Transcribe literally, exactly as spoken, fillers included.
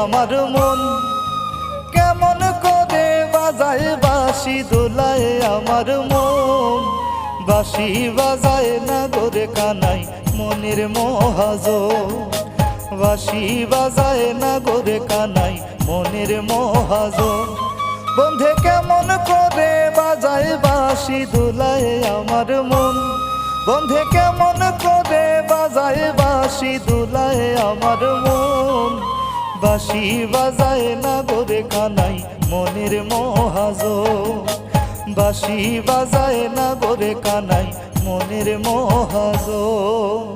আমার মন, কেমন করে বাজায় বাঁশি দোলায় আমার মন। বাঁশি বাজায় না গো রে কানাই মনের মহাজন, বাঁশি বাজায় না গো রে কানাই মনের মহাজন। বন্ধে কেমন করে বাজায় বাঁশি দোলায় আমার মন, বন্ধে কেমন করে বাজায় বাঁশি দোলায় আমার মন। বাঁশি বাজায় না গো রে কানাই মনের মহাজন, বাঁশি বাজায় না গো রে কানাই মনের মহাজন।